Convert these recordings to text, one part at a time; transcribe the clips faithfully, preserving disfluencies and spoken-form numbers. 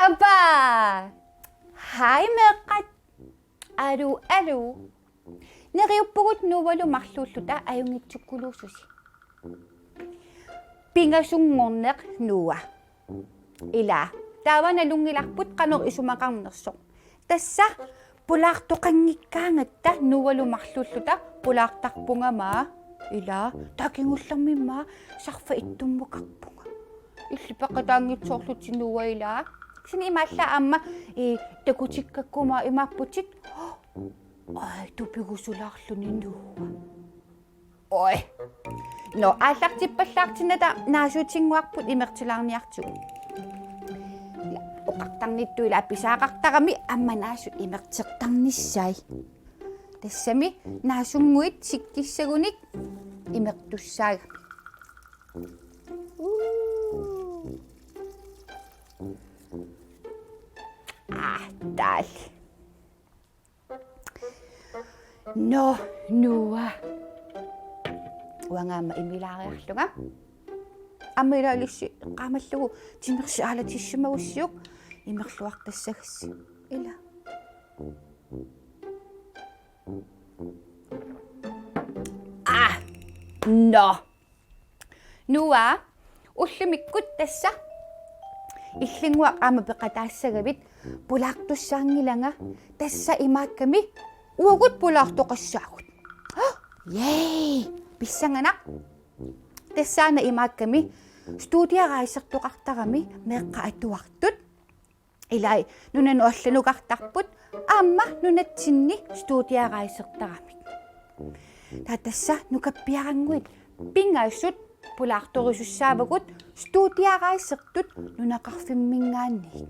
Apaa! Hej meeqqat! Aluu, aluu. Neriuppugut Noahlu marluulluta ajunngitsukkuluussusi. Pingasunngorneq Noah. Ila, taava nalunngilarput qanoq isumaqarnersoq. Tassa pulaartoqanngikkaangatta Noahlu marluulluta pulaartarpunga aamma. Ila, taava kingullermi aamma sarfa ittummukarpunga. Illit peqataanngitsoorlutit Noah, ila. Kisianni imaallaat aamma, ii, takutikkakku aamma imaapputit. Oj, tupigusulaarluni Noah. Oj. Nå, aallartippallaartinnata naasuutinnguarput imertilaarniartigu. Ila, oqartarnittut ila pisaaqartarami aamma naasut imertertarnissai. Tassami naasunnguit sikkissagunik imertussaagamik. Uu. Aa, taali. Nå, Noah. Uanga aamma imilaariarlunga. Aamma ila ilissi eqqaamallugu timersi aalatissimagussiuk imerluartassagassi. Ila. Aa, nå. Noah, ullumikkut tassa illinnguaq aamma peqataassagavit pulaartussaanngilanga, tassa imaakkami uagut pulaartoqassaagut. Yay! Pissanganaq. Tassaana imaakkami studierejsertoqartarami meeqqat atuartut. Ilai nunanut allanukartarput aamma nunatsinni studierejsertaramik. Taava tassa nukappiarannguit pingasut pulaartorisussaavagut studierejsertut nunaqarfimminngaanniit.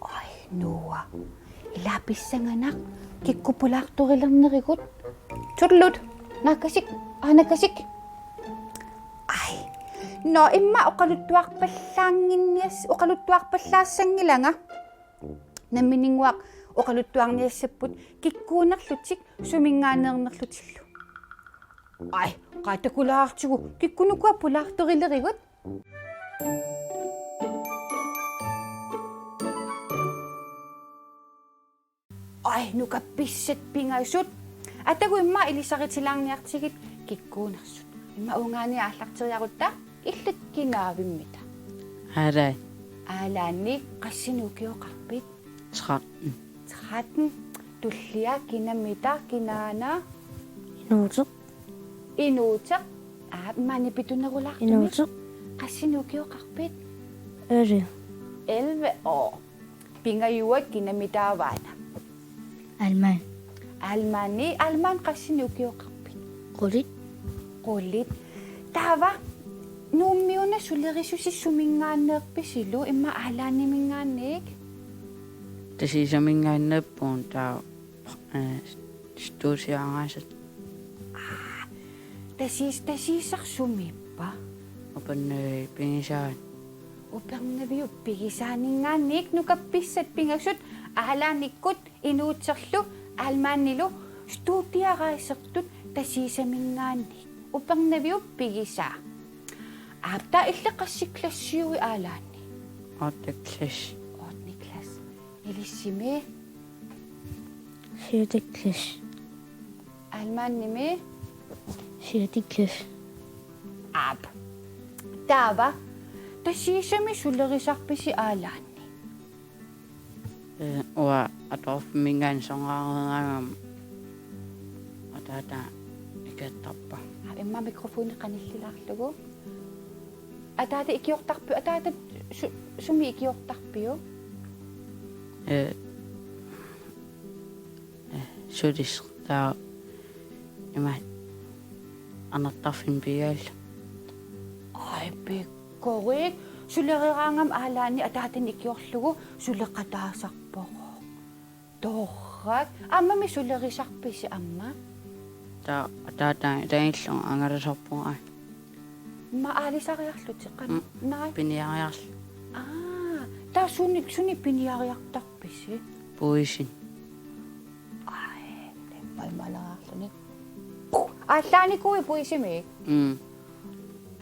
Oj, Noah. Ila pissanganaq, kikkut pulaartorilernerigut. Tullut. Nakkasik. Aa, nakkasik. Aj. Nå, immaqa oqaluttuarpallaannginnias-, oqaluttuarpallaassanngilanga. Nammininnguaq oqaluttuarniassapput kikkuunerlutik suminngaanneernerlutillu. Aj, qaa takulaartigu, kikkunuku pulaartorilerigut? Aj, nukappissat pingasut. Atagu immaqa ilisaritilaarniartigit kikkuunersut. Immaqa uungaani aallarteriarutta, illit kinaavimmita? Aalaani. Aalaani, qassinik ukioqarpit? Tretten. Tretten. Tullia, kinamita, kinaana? Inuuteq. Inuuteq. Aa, maani pitunerulaartumik. Inuuteq. Qassinik ukioqarpit? Elleve. Elleve. Oo. Pingajuat, kinamitaavaana? Alman. Almani, Alman qassinik ukioqarpit? Qulit. Qulit. Taava, Nuummiuna sulerisusi suminngaanneerpisilu, immaqa Aalaaniminngaanniit? Tasiisaminngaanneerpunga taava, eh, studierajassat. Aa, Tasiis-, Tasiisaq sumiippa? Upernaviup pigisaani. Upernaviup pigisaaninngaanniit. Nukappissat pingasut Aalaanikkut, Inuuterlu, Almanilu studierejsertut Tasiisaminngaanniit. Upernaviup pigisaa. Aap, taava illit qassit klassiuit Aalaanni? Otte klasse. Ottende klasse. Ilissimi? Sjette klasse. Almanimi? Sjette klasse. Aap. Taava, Tasiisami sulerisarpisi Aalaanni? Eh, uanga atorfimminngaanniit soraarama ataata ikiortarpaa. Aa, immaqa mikrofoni qanillilaarlugu. Ataata ikiortarpiuk, ataata su-, sumi ikiortarpiuk? Eh, eh, sulis taava ima anartarfimmi pigaalluni. Aj, pikkorik. Sulereraangama Aalaanni ataatani ikiorlugu suleqataasarpoq. Torrak. Rak, ammami sulerisarpisi amma? Taa, taa, taa, taa illu angalasarpunga. Ma aalisariarlutik qan-, mm, naai. Piniariarl-. Aa, taa suni, suni piniariartarpisi? Puisin. Ai, teppai malariarluni. Aallaanikuuit puisimi? Mm.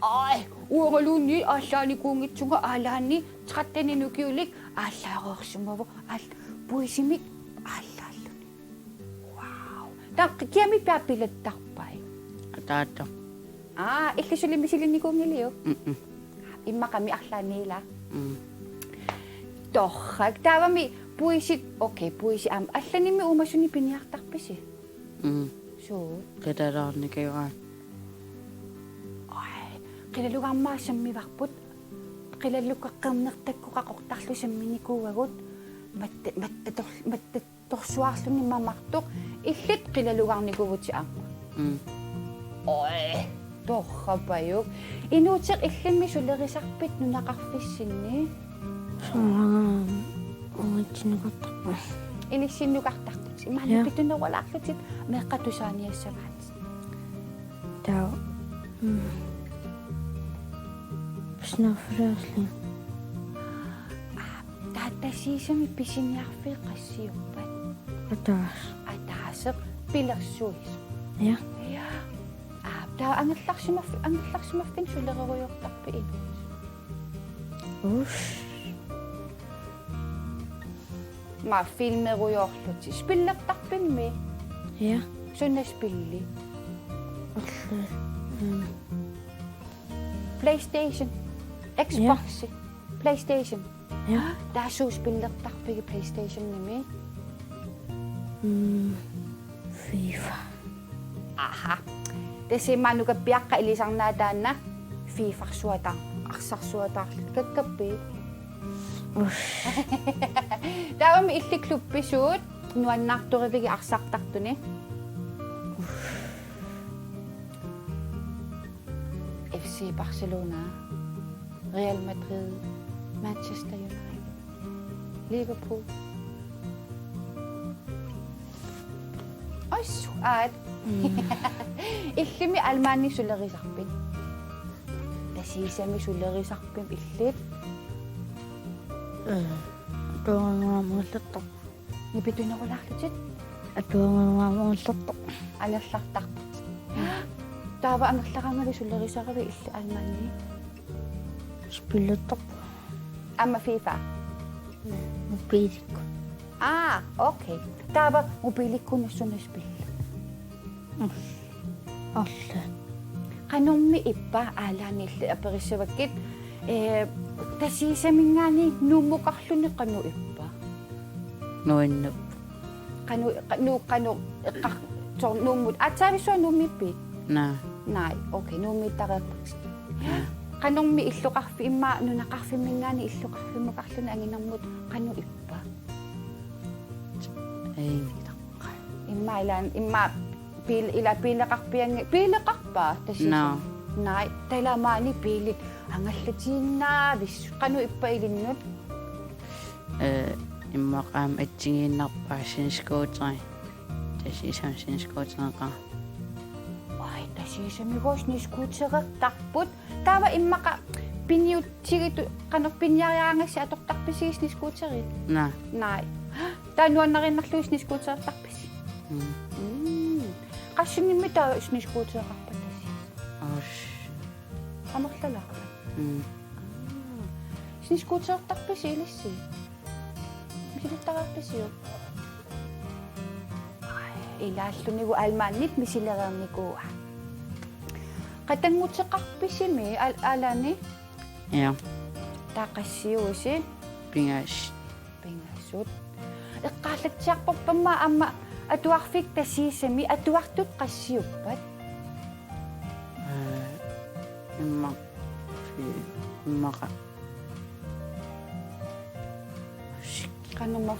Ai, uangaluunniit aallaanikuunngitsunga aalaanni tretten ukiulik aallaareersimavoq, aal-, puisimik aallaalluni. Wow. Taa kiami piapilattarpai? Ataata. Aa, illit suli misilinnikuunngiliuk? Mm-mm. Immaqami arlaanni ila? Mm. Torrak. Taavami puisit, okay, puisi aamma. Allanimmi uumasunik piniartarpisi? Mm. Suu. Qilalaarnikuuaat. Ai, qilalugarmaa sammivarput. Qilalukkaqqernertakku qaqortarlu samminikuuagut. Matta, matta tor-, matta torsuarluni mamartoq. Illit qilalugarnikuuvutit aamma. Mm. Oi, torrapajuk. Inuuteq illimmi sulerisarpit nunaqarfissinni? Soorunami uatsinnut nukartarput. Ilissinnukartarput. Imaanna, ja, pitunerulaarlutit meeqqat tusaaniassavaat. Taa. Mm. Pisiniarfiliarlunga. Aa, taa Tasiisami pisiniarfii qassiuppat? Ataaseq. Ataaseq pilersuisoq. Ja. Ja. Aa, taa angerlarsimaf-, angerlarsimaffinni sulererujoortarpit inuusutit? Uss. Maa filmerujoorlutit. Spillertarpimmi? Ja. Suna spilli? Alla. Mm. PlayStation. Xbox. Ja. PlayStation. Ja. Taa suu spillertarpigit PlayStationimi? Mm. FIFA. Aha. Tassa imaannuka piaqqat ilisarnaat taanna FIFA-rsuataa-, arsarsuataarlutik kakkappi. Uff. Taavami illit klubbisut nuannaartorivigit arsartartuni? Uff. FC Barcelona, Real Madrid, Manchester United, Liverpool. Ois, aat. Mm. Illimmi Almaani sulerisarpit? Tasiisami sulerisarpimmi illit? Ee, atuagaluarama angerlartarpoq. Nipitunerulaarlutit? Atuagaluarama angerlartarpoq. Angerlartarput. Taava angerlaraangalu sulerisarivit illit Almaani? Spillertarpoq. Aamma FIFA? Mobiilikkut. Aa, okay. Taava mobiilikkut suna spilli? Mm. Alla. Qanormi ippa, aalaanni illit aperissavakkit, ee, Tasiisaminngaanniit Nuummukarluni qanoq ippa? Nuinnarpoq. Qanoq, qa-, Nuuk qanoq eqqar-, soorlu Nuummut. Aatsaavissuaq Nuummiippit? Naa. Naai, okay, Nuummiittareerparsi. Naa. Qanormi illoqarfi-, immaqa nunaqarfimminngaanniit illoqarfimmukarluni anginermut qanoq ippa? Ei. Immaqa ilaan, immaqa biil-, ila biileqarpianngi-, biileqarpa Tasiisami? Naa. Naai, taava ila maani biilit angallatiinnaavissut. Qanoq ippa ilinnut? Ee, immaqa aamma assigiinnarpaa snescooteri. Tasiisami snescootereqaaq. Ai, Tasiisamigooq snescootereertarput. Taava immaqa piniutigitu-, qanoq piniariaraangassi atortarpisigit snescooterit? Naa. Naai. Taava nuannariinnarlugu snescootereertarpisi? Mm. Mm. Qassinngimmi taava snescootereqarpa Tasiisami? Osh. Amerlalaarpat? Mm. Aa. Snescootereertarpisi ilissi? Misilittariarpisiuk? Ai, ilaallunilu Almaanit misilereernikuuaa. Qatannguteqarpisimi al-, aalaanni? Ja. Taava qassiuisi? Pingasut. Pingasut. Eqqaallatsiarparput aamma atuarfik Tasiisami, atuartut qassiuppat? Ee, imma-, fi-, immaqa. Qanormi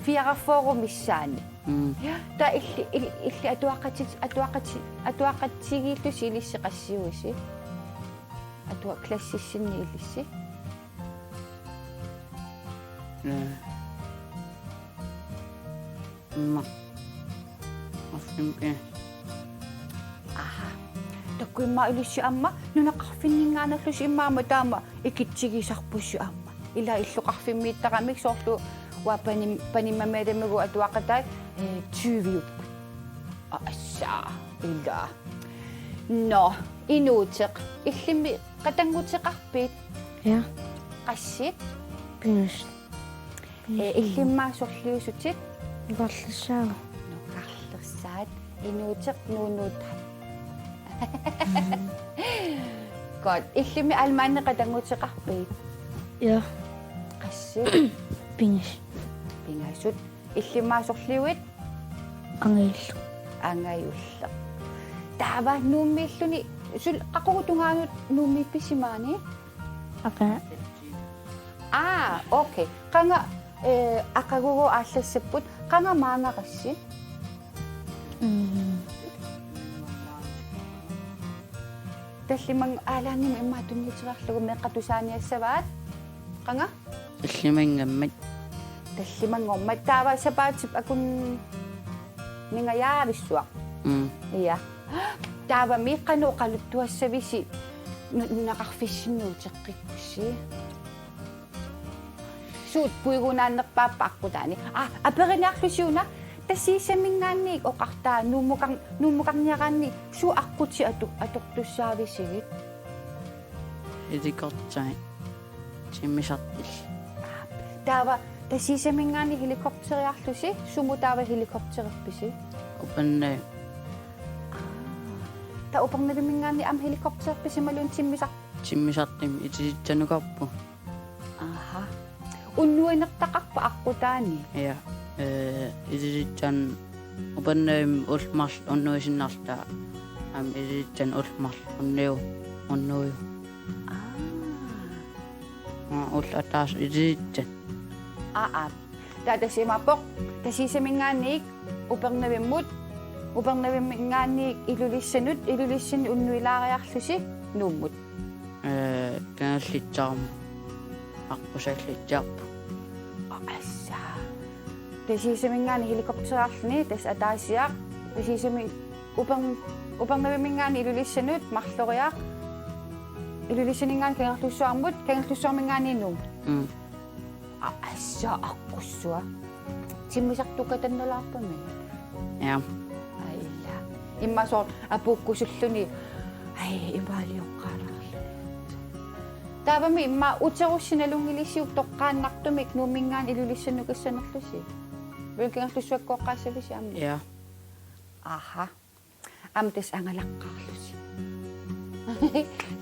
fireogfyrre missaani. Mm. Ja, taava illit, il-, illit atuaqati-, atuaqati-, atuaqatigiillusi ilissi qassiuisi? Atua-, klassissinni ilissi? Naa. Imma. Afim, eh. Aha. Takuimma ilissi aamma nunaqarfinninngaanneerlusi imma aamma taama ikitsigisarpusi aamma. Ila illoqarfimmiittaramik soorlu uanga panim-, panimmamialamigu atuaqatai, eh, tyviupput. Aa, assa, ila. Nå, Inuuteq. Illimmi qatannguteqarpit? Ja. Qassit? Pingasut. Eh, illimmi sorliusutit? Nukarlersaat. Nukarlersaat. Inuuteq nuunuutaat. Godt. Illimmi Almaanni qatannguteqarpit? Ja. Qassit? Pingasut. Pingasut. Illimmi sorliuit? Angajulleq. Angajulleq. Taava Nuummiilluni, sul-, qaqugu tungaanut Nuummi pisimaanit? Aqagu. Aa, okay. Qanga, eh, aqagugu aallassapput, qanga maanga qassit? Mm. Tallimanng-, aalaannimi imma tunniuteriarlugu meeqqat tusaaniassavaat. Qanga? Tallimanngormat. Tallimanngormat. Taava sapaatip akunngingajaavissuaq. Mm. Ja. Taavami qanoq oqaluttuassavisi nu-, nunaqarfissinni uteqqikkussi? Suut puigunaannerpaappat aqqutaani? Aa, aperiniarlusi una, Tasiisaminngaanniit oqartaa Nuummukar-, Nuummukarniaraanni suut aqqutit atu-, atortussaavisigit? Helikopteri. Timmisartut. Taava Tasiisaminngaanniit helikopteriarlusi, sumut taava helikoptererpisi? Upernavimmi. Aa. Taava Upernavimminngaanniit aamma helikoptererpisi imaluunniit timmisar-? Timmisartumi Ilulissaniinngaanniit. Aha. Unnuinertaqarpa aqqutaani? Ja. Eh, Ilulissani Upernavimmi ullut marluk unnuisinnarluta. Aamma Ilulissani ullut marluk unnuiu-, unnuiu-. Aa. Aa, ulloq ataaseq Ilulissani. Aa, aa. Taava tassa imaappoq, Tasiisaminngaanniit Upernavimmut, Upernavimminngaanniit Ilulissanut, Ilulissani unnuilaariarlusi Nuummut. Eh, Kangerlussuarmi aqqusallutsiarpugut. Aa, assa. Tasiisaminngaanniit helikopteriarluni, tassa ataasiaq, Tasiisami-, Upern-, Upernavimminngaanniit Ilulissanut marloriaq, Ilulissaninngaanniit Kangerlussuarmut, Kangerlussuarminngaanniit Nuummut. Mm. Aa, assa aqqussua. Timmisartukkatannulaarpami? Ja. Aila. Imma soorlu apuukkusulluni. Ai, imaalioqqaalaarluni. Taavami imma uterussi nalunngilisiuk toqqaannartumik Nuumminngaanniit Ilulissannukassanerlusi? Vil Kangerlussuakkooqqaassavisi aamma? Ja. Aha. Aamma tassa angalaqqaarlusi.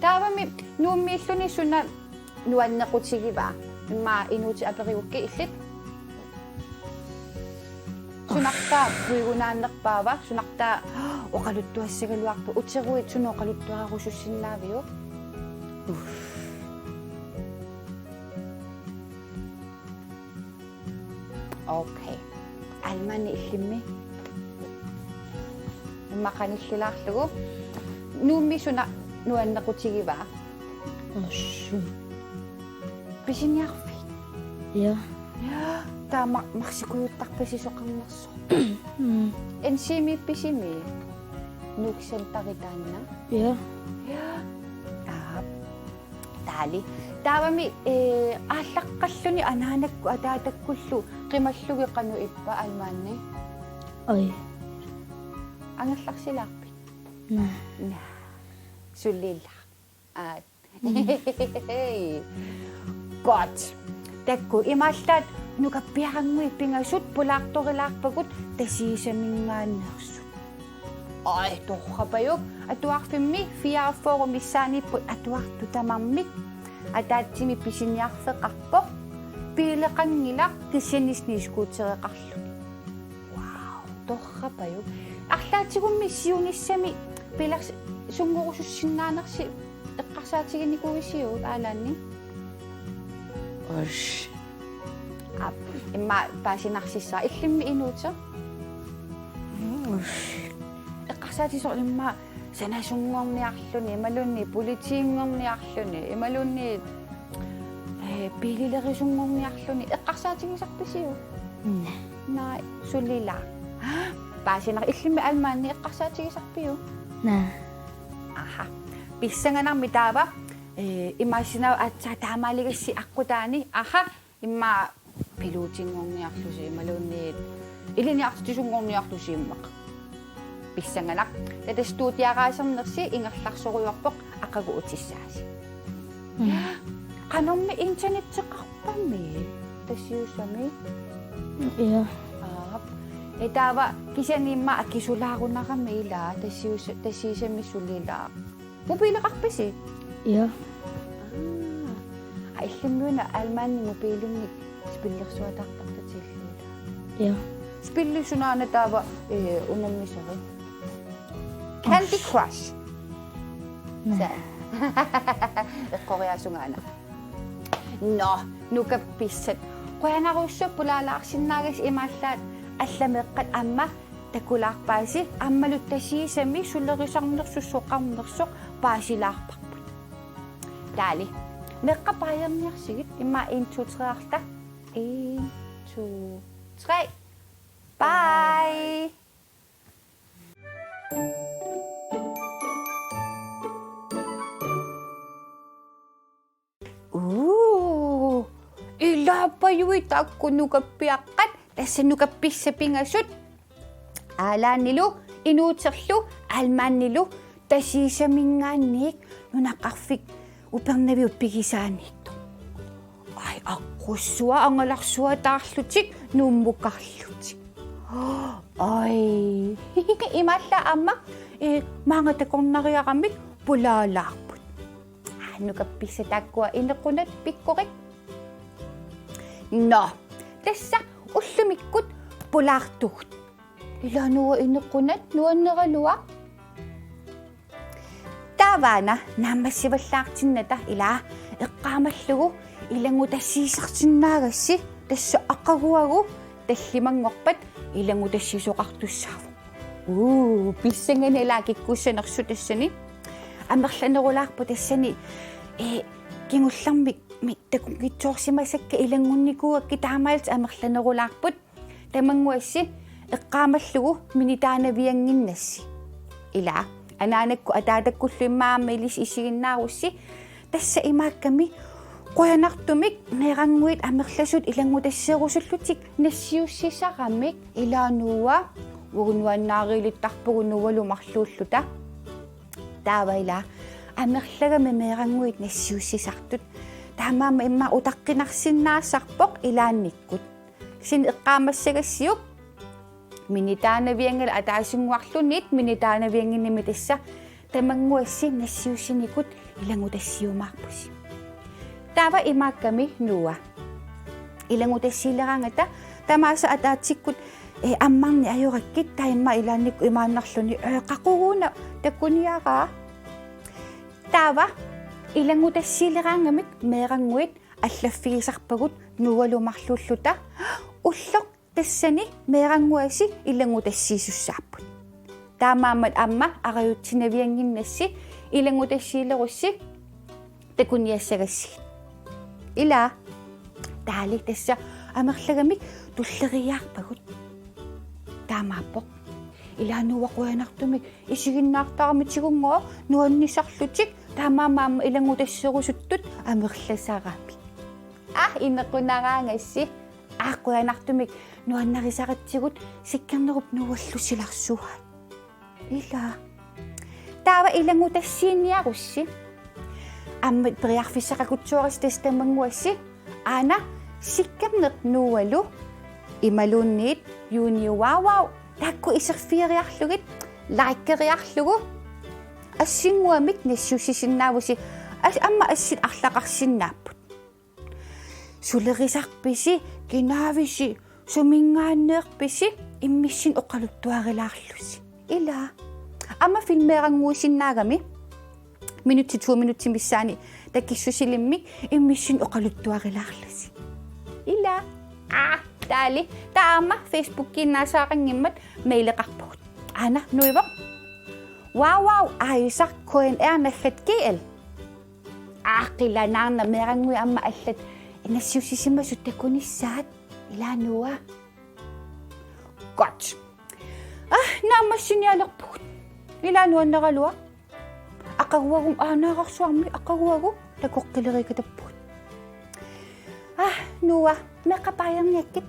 Taavami Nuummiilluni suna nuannequtigivaa? Imma Inuuteq aperigukkit illit. Sunartaa puigunaannerpaava? Sunartaa oqaluttuassagaluarpa? Uteruit suna oqaluttuarusussinnaaviuk? Uff. Okay. Almaani illimmi. Imma qanillilaarlugu. Nuummi suna nuannequtigivaa? Assut. Pisiniarfit? Ja. Ja. Taava Marsikujuttarpasi soqarnersoq? Mm. N C-mi pisimi? Nuuk Centeri taanna? Ja. Ja. Aap. Taali. Taavami, eh, aallaqqalluni anaanakkut ataatakkullu qimallugit qanoq ippa Almaanni? Oj. Angerlarsilaarpit? Naa. Naa. Sulilaaq. Aat. Godt. Taakku imaallaat nukappiarannguit pingasut pulaartorilaarpagut Tasiisaminngaanneersut. Oj, torrapajuk, atuarfimmi fireogfyrre missaaniipput atuartut tamarmik. Ataatsimik pisiniarfeqarpoq. Biileqanngilaq kisianni snescootereqarluni. Wow, torrapajuk. Arlaatigummi siunissami pilersunngorusussinnaanersi eqqarsaatiginikuuisiuk aalaanni? Ush. Aap, imma paasinarsissaaq illimmi Inuuteq. Ush. Eqqarsaatigisoq imma sanasunngorniarluni, imaluunniit politiinngorniarluni, imaluunniit, eh, biililerisunngorniarluni. Eqqarsaatigisarpisiuk? Naa. Naa, sulilaaq. Paasineq. Illimmi Alma-anni eqqarsaatigisarpiuk? Naa. Aha. Pissanganarmi taava, eh, imaassinnaavoq aatsaat taamaaligassi aqqutaani. Aha. Immaqa piluutinngorniarlusi imaluunniit ilinniartitsisunngorniarlusi immaqa. Pissanganaq. Taava studiaraasernersi ingerlarsorujoorpoq, aqagu utissaasi. Mm. Qanormi internetteqarpami Tasiusami? Ja. Aap. Ee, taava kisianni immaqa akisulaarunarami ilaa Tasius-, Tasiusami sulilaaq. Mobileqarpisi? Ja. Aa. Aa, illimmi una Alma-anni mobilinnik spillersuataartartutilluta. Ja. Spilli sunaana taava, eh, unammisari? Candy Crush. Naa. Sa-, eqqoriaasungaana. Nå, nukappissat. Qujanarsuaq pulaalaarsinnaagassi, imaallaat alla meeqqat aamma takulaarpaasi, aammalu Tasiusami sulerisarnersoq soqarnersoq paasilaarparput. Taali. Meeqqat baajerniarsigit, immaqa en, to, tre-arta. En, to, tre. Bye. Uu, ilaappajuit taakku nukappiaqqat, tassa nukappissat pingasut. Aalaannilu, Inuuterlu, Alma-annilu, Tasiusaminngaanniit, nunaqarfik Upernaviup pigisaaniittoq. Ai, aqqussuaq angalarsuataarlutik, nuummukarlutik. Ai. Imaallaat aamma, eh, maanga takornariaramik pulaalaarput. Aa, nukappissat taakkua, inequnat pikkorik. Nå, tassa ullumikkut pulaartugut. Ilaa Noah, inequnat nuanneraluaq. Taavaana naammassivallaartinnata ilaa eqqaamallugu ilanngutassiisarsinnaagassi, tassa aqaguagu tallimanngorpat ilanngutassiisoqartussaavoq. Uu, pissanganaq ilaa kikkussanersoq tassani. Amerlanerulaarpoq tassani, eh, kingullermik mi-, takunngitsoorsimasakka ilanngunnikuugakkit taamaalillutik amerlanerulaarput. Tamannguassi eqqaamallugu minitaanaviannginnassi. Ilaa, anaanakkut ataatakkullu immaqa aamma ilissi isiginnaarussi. Tassa imaakkami qujanartumik meerannguit amerlasuut ilanngutassiisorusullutik nassiussisaramik. Ilaa Noah, uagut nuannaariilittarpugut Noahlu marluulluta. Taava ilaa amerlagami meerannguit nassiussisartut. Taamaammat immaqa utaqqinarsinnaasarpoq ilaannikkut. Kisianni eqqaamassagassiuk minitaanavianngilaq, ataasinnguarluunniit minitaanaviannginnami, tassa tamannguassi nassiussinikut ilanngutassiumaarpusi. Taava imaakkami Noah. Ilanngutassiileraangata tamaasa ataatsikkut, eh, ammarneq ajorakkit, taava immaqa ilaannikkut imaannarluni, eh, qaqugu una takuniaraa. Taava ilanngutassiileraangamik meerannguit allaffigisarpagut Noahlu marluulluta. Ulloq tassani meerannguassi ilanngutassiisussaapput. Taamaammat aamma arajutsinaviannginnassi ilanngutassiilerussi takuniassagassigit. Ilaa, taali tassa amerlagamik tulleriiaarpagut. Taamaappoq. Ilaa Noah, qujanartumik isiginnaartarami tigunnguaq nuannisarlutik, taamaammat aamma ilanngutassiisorusuttut amerlasaramik. Aa, inequnaraangassi. Aa, qujanartumik nuannarisaratsigut, Sikkernerup Noahlu silarsuaat. Ilaa. Taava ilanngutassiiniarussi. Aamma periarfissaqaruttorassi tassa tamannguassi. Aana Sikkerneq Noahlu imaluunniit Junior Wow Wow taakku iserfigeriarlugit, likeriarlugu. Assinnguamik nassiussisinnaavusi, as-, aamma assit arlaqarsinnaapput. Sulerisarpisi, kinaavisi, suminngaanneerpisi, immissinnut oqaluttuarilaarlusi. Ilaa. Aamma filmeerannguisinnaagami minutsit, to minutsit missaanni takissusilimmik immissinnut oqaluttuarilaarlusi. Ilaa. Aa, taali. Taava aamma Facebookiinnaasaqanngimmat maileqarpugut. Aana nuivoq. Wow wow aajusaq K N R naggat G L. Aa, qilanaarnaq, meerannguit aamma allat nassiussisimasut takunissaat. Ilaa Noah. But. Ah, naammassinialerpugut. Ilaa nuanneraluaq. Aqaguagummi, aa, naararsuarmi aqaguagu takoqqileriikatappugut. Ah, Noah, meeqqat baajerniakkit.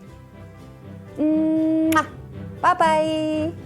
Mwah. Bye bye.